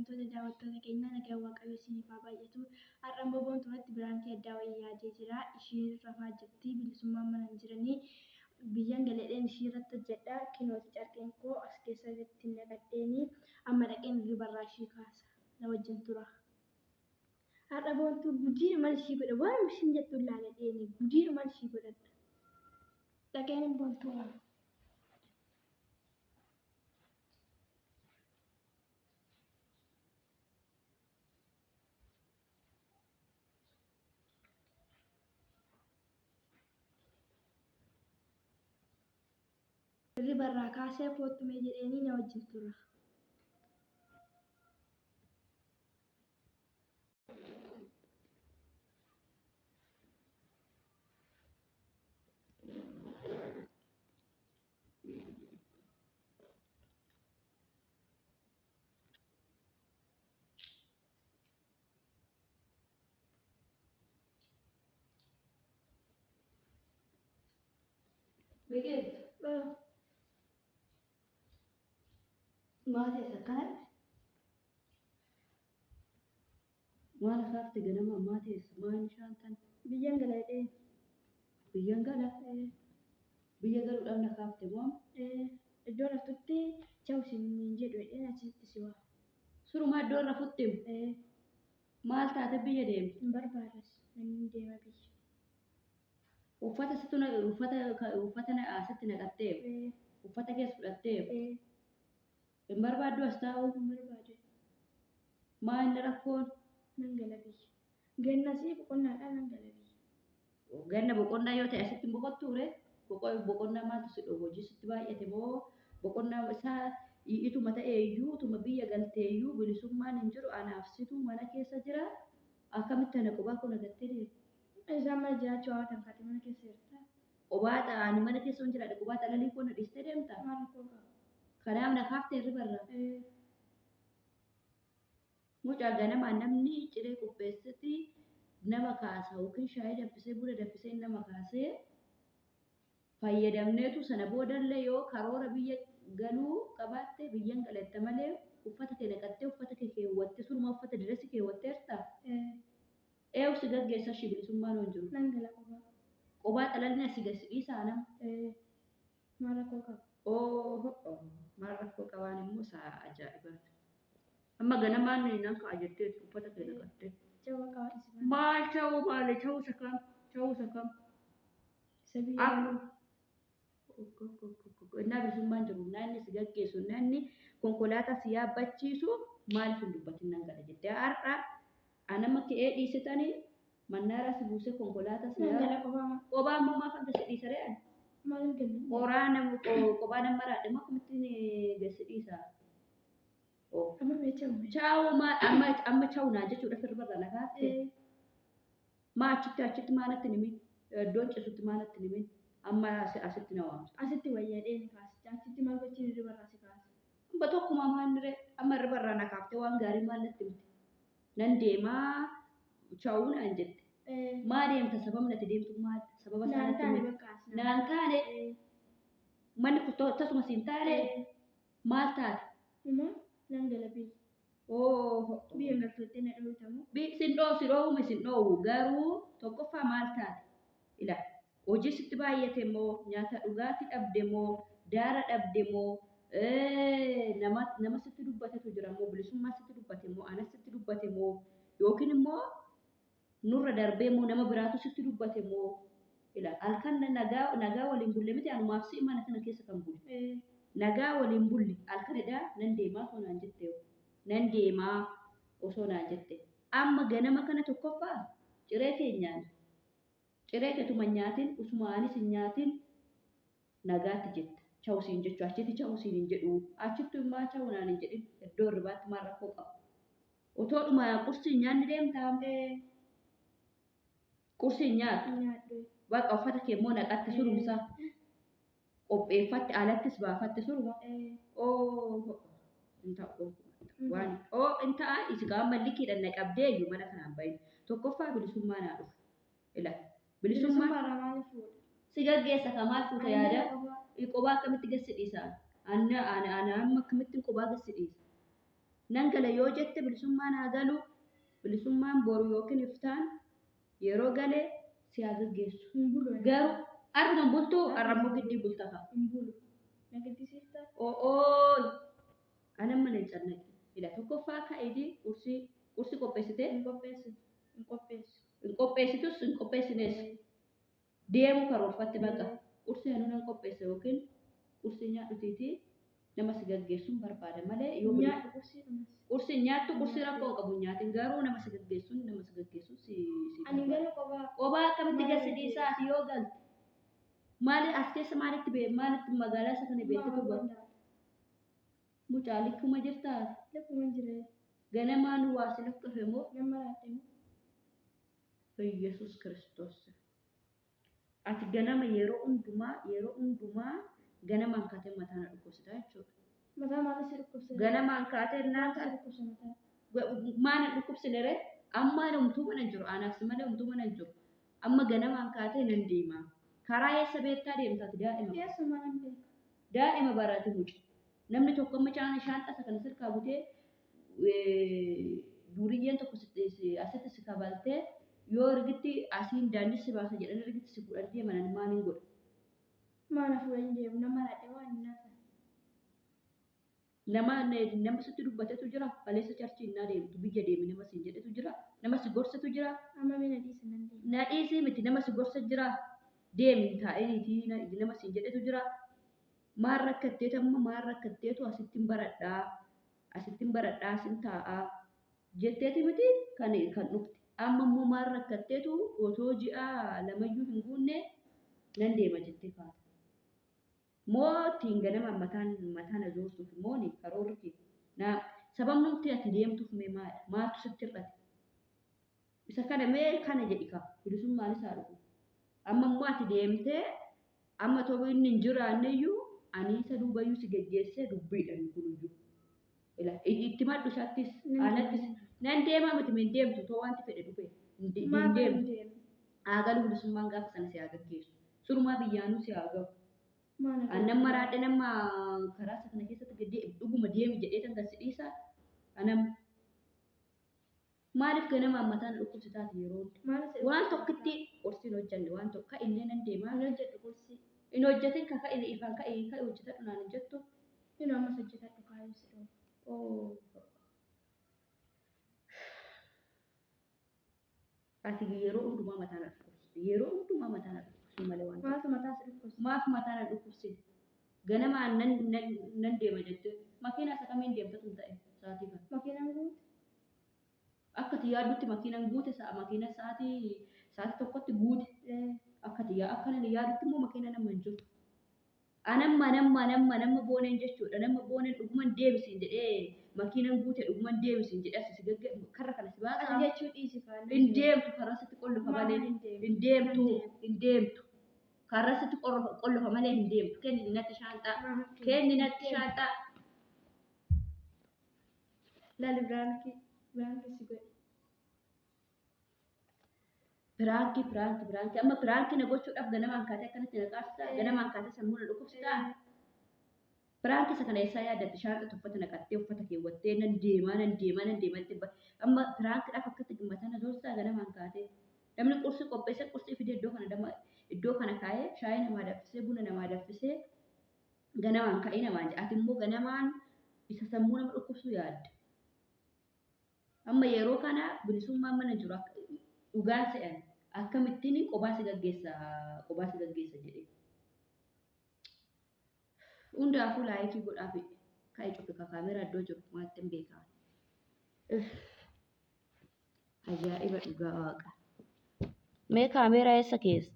Kabajamtoota daawwattoota keenyaa nagaan Waaqayyoo isiniif haa baay'atu. Har'a immoo Boontuu irratti biraankii addaa wayii yaadee jira. Ishiin rafaa jirti. Bilisummaan mana hin jiranii. Biyyan galedheen ishii irratti hojjedha. Kinooti carqeen koo as keessa irratti naqadheeni. Amma dhaqeen hirribarraa ishii kaasa. Na wajjin tura. Har'a Boontuu gudiidhuma ishii godha. Waanuma ishiin jettu ilaaladheeni. Gudiidhuma ishii godhadha. Dhaqeen Boontuu waama. Hirriba irraa kaasee koottu mee jedheenii na wajjin tura. Biqiltu. Maal teessa akkanatti? Maal akaafte ganama ammaa teessa? Maal nishaan tan? Biyyan gala jedheen. Biyyan gala? Biyya galuudhaaf na kaafte moo? Iddoo raftutti chaw siin hin jedhu jedheen achitti si waama. Surumaa iddoo rafutti maal taate biyya deemte? Hin barbaadas. Nan deema biyya. Uffata situ na uffata uffata na asitti naqattee uffata keessa fudhattee hin barbaaddu as taa'u? Hin barbaadu. Maa inni rakkoon? Nan gala biyya. Gannasii boqonnaadhaan nan gala biyya. Ganna boqonnaa yoo ta'e asitti hin boqottuure? Boqonnaa maaltu si dhowwa? Hojii sitti baay'ate moo boqonnaa isaa ituma ta'e iyyuu utuma biyya galtee iyyuu bilisummaan hin jiru anaaf situ mana keessa jira. Akkamitti ana qobaa koo nagattee deemta? Isaan mana jiraachuu hawaatan kaate mana keessa jirta. Qobaa ani mana keessa hin jiraadhe qobaa xalalii koo na dhiistee deemta? Maal rakkoo qaba? Kanaaf na kaaftee hirribarraa. Mucaa ganamaan namni ciree qopheessiti nama kaasa yookiin shaayii danfisee buna danfisee nama kaasee fayyadamneetu sana boodallee yoo karoora biyya galuu qabaatte biyyan galetta malee uffata kee naqattee uffata kee keewwattee suruma uffata diressi keewwatteerta. Eewu si gaggeessa ishii bilisummaan hin jiru. Nan gala qobaa. Qobaa xalalni asii gad si dhiisaa nama. Maal rakkoo qaba? Oo maal rakkoo qabaan immoo isaa ajaa'ibaati. Amma ganamaan nan ka'a jetteetu uffata kee naqattee. Chaw qaba isi baana. Maal cha'uu maali cha'uu isa kam cha'uu isa kam. Isa biyya galuu. Innaa bilisummaan jiru innaa inni si gaggeessu innaa inni konkolaataa si yaabbachiisu maaliif hin dubbatin nan gala jettee har'a anama ka'ee dhiisitanii mannaaraa si buusee konkolaataa si Nan yaabba. gala qobaa. Qobaa immoo maaf hanga si dhiisaree ani? Maaliif ganna? Qoraa nama qobaa nama raadhe moo akkamittiin gad si dhiisa? Amma mee chaw mee. Chaa'u maal amma amma chaa'u naan jechuudha firbarra na kaafte. Maa achitti achitti maa natti himin? Iddoon cisutti maa natti himin? Amma asitti na waamta. Asitti wayya dheeni kaasicha. Achitti maal gochiin hirribarraa si kaasa? Amma tokkuma maal ree? Amma hirribarraa na kaaftee waan gaarii maal natti himte? Nan deemaa chaa'u naan jette. Maa deemta sababni ati deemtu maal? Sababa isaa Naan natti taane himi. bakka as Naan taane manni kun tasuma siin taane maal taate? Uma nan gala biyya. Oo. Biyya galtuutti na dhoowwitamu. Sin dhoowwu si dhoowwume sin dhoowwu garuu tokkoffaa maal taate? Ila hojii sitti baay'ate moo nyaata dhugaatii dhabde moo daara dhabde moo nama nama sitti dubbatetu jira moo bilisummaa sitti dubbate moo ana sitti dubbate moo yookiin immoo nurra darbee moo nama biraatu sitti dubbate moo ila halkan nagaa nagaa waliin bulle miti anumaaf si'i mana kana keessa kan bulle. Nagaa waliin bulle halkanidha nan deemaa osoo naan jette nan deemaa osoo naan jette amma ganama kana tokkoffaa ciree keenyaan ciree keetuma hin nyaatin usuma anis hin nyaatin nagaatti jetta chawu siin jechuu achitti chawu siin hin jedhu achitti immoo chawu naan hin jedhin iddoo hirribaatti maal rakkoo qaba otoo dhuma qursii hin nyaanni deemtaa qursii hin nyaattu Nyaadhu. baqa uffata kee immoo naqatte surumsa qopheeffatte alattis baafatte suruma oo hin ta'u waan oo hin ta'a isi qaama likiidhaan na qabdee iyyuu mana kanaan bahin tokkoffaa bilisummaa naa dhufu ila bilisummaa Bilisummaarraa maaliif fuudha? si gaggeessa ka maal fuuta yaada qobaa akkamitti gassi dhiisa anna ana ana amma akkamittiin qobaa gassi dhiisa Nan gala yoo jette bilisummaan haa galu. Bilisummaan boru yookiin iftaan yeroo gale si haa gaggeessu. Hin bulu. Garuu har'uma bultuu har'ammoo giddii bulta fa'a. Hin bulu. Na gaddisiifta. O'ooy! Anan mana hin cannaqe. Ila tokkoffaa ka'iitii qursii qursii qopheessitee Hin qopheessu. Hin qopheessu. hin qopheessitus hin qopheessines deemuu karoorfatte baqa. Qursii anuu nan qopheessa yookiin qursii nyaadhutiitii nama si gaggeessuun barbaada malee yoo Nyaadhu qursii dhumas. Qursii nyaattu qursii rakkoo hin qabu hin nyaatin garuu nama si gaggeessuun nama si gaggeessuun si si Ani barbaada. gara kophaa. Qobaa akkamitti Maal gad si dhiisaa ati yoo galte? Maali as keessa maalitti bee maalitti magaalaa isa kana beektetu Maal bara? Mucaa likkuma jirtaa? Likkuma jira. Ganamaan waa si lakkafe moo? Nama raadhe moo? Iyyasuus Kiristoos. Ati ganama yeroo hundumaa yeroo hundumaa ganamaan kaatee mataa na dhukkubsita jechuudha. Mataa maal si dhukkubsa? Ganamaan kaatee naan Maal si kaate dhukkubsa mataa? Maa na dhukkubsine ree? Amma ani homtuu mana hin jiru. Anaaf si malee homtuu mana hin jiru. Amma ganamaan kaatee nan deema. Karaa eessa beektaa deemta ati daa'ima? Eessuma nan beeka. Daa'ima barate muca. Namni tokko amma caana shaanxaa isa kana sirkaa butee duuriyyeen tokko asitti si kabaltee yoo ergitti asiin daandii si baasa jedhanii ergitti si fuudhanii deeman ani maaliin godha? Maa na fuudhanii deemu? Nama raadhe waan hin naasan. Nama nama sitti dubbatetu jira. Kaleessa charchii innaa deemtu biyya deemi nama siin jedhetu jira. Nama si gorsetu jira. Amma mee na dhiisi nan deema. Na dhiisii miti nama si gorse jira. Deemi hin taa'iniitii nama siin jedhetu jira. Maal rakkatteetu amma maal rakkatteetu asittin baradhaa asittin baradhaa asin taa'aa jetteeti miti kan kan dhufte. Amma immoo maal rakkatteetu otoo ji'a lamayyuu hin guunne nan deema jettee kaata. Moo ittiin ganamaan mataan mataa na zoorsuuf moo ni karoorri kee na sababnumti ati deemtuuf mee maali? Maaltu sitti hir'ate? Isa kana mee kana jedhi kaa bilisummaanis haa dhufu. Amma immoo ati deemtee amma too inni hin jiraanne iyyuu ani isa duubayyuu si geggeessee dubbiidha inni kunuyyuu. Ila itti madhu isattis anattis nan deemaa miti hin deemtu too wanti fedhe dhufe hin deemtu. Haa galu bilisummaan gaafa sana si haa gaggeessu. Surumaa biyyaanuu si haa gahu. Annan maraadhe nama karaa isa kana keessatti gadi dhuguma deemi jedhee tan gad si dhiisaa. Anam maaliif ganamaan mataa na dhukkubsitaati yeroo hunda. Waan tokkitti qorsiin hojjanne waan tokko ka illee nan deemaa. Hin hojjedhu qorsii. Hin hojjetin ka ka'i ifaan ka'i ka'i hojjetadhu naan hin jettu. Hin ammas hojjetadhu kaayuu si dhoofu. Oh. Ati yeroo hundumaa mataa na dhukkubsiti. Yeroo hundumaa mataa na dhukkubsuu malee waan tokko. Maaltu mataa si dhukkubsa? Maaf mataa na dhukkubsiti? Ganamaan nan nan nan deema jettee makiinaa isa kamiin deemta tun ta'e sa'aatii kana. Makiinaan guute? Akka ati yaaddutti makiinaan guute sa'a makiina sa'aatii sa'aatii tokkotti guute. Akka ati yaa akka nani yaadutti immoo makiina nama hin jiru. Anamma anamma anamma anamma booneen jechuudha. Nama booneen dhuguman deebisiin jedhee makiinan guute dhuguman deebisiin jedhee as si gagge karra kana si Ati baasa. jechuu dhiisi faana. Hin deemtu karra sitti qollofa malee. Hin deemtu hin deemtu. Karra sitti qollofa malee hin deemtu. Kenni natti shaanxaa. Kenni natti shaanxaa. Laali biraankii biraankii si godhe. Piraankii piraankii piraankii amma piraankii na gochuudhaaf ganamaan kaatee akkanatti na qaarsitaa ganamaan kaatee sammuu na dhukkubsitaa. Piraankii isa kana eessaa yaadatte shaanxatti uffata naqattee uffata keewwattee nan deemaa nan deemaa nan deemaa jettee amma piraankiidhaaf akkatti mataa na zoorsitaa ganamaan kaatee. Namni qursii qopheessee qursii fidee iddoo kana dama iddoo kana kaa'ee shaayii namaa danfisee buna namaa danfisee ganamaan ka'ee namaan jedha. Ati immoo ganamaan isa sammuu nama dhukkubsuu yaadda. Amma yeroo kana bilisummaan mana jiru akka dhugaa se'an akkamittiin qobaa si gaggeessa qobaa si gaggeessa jedhee. Hundaafuu laayikii godhaa fi ka'e cufe ka kaameraa iddoo jiru maatti hin beekaa. Ajaa'iba dhugaa waaqa. Mee kaameraa eessa keessa?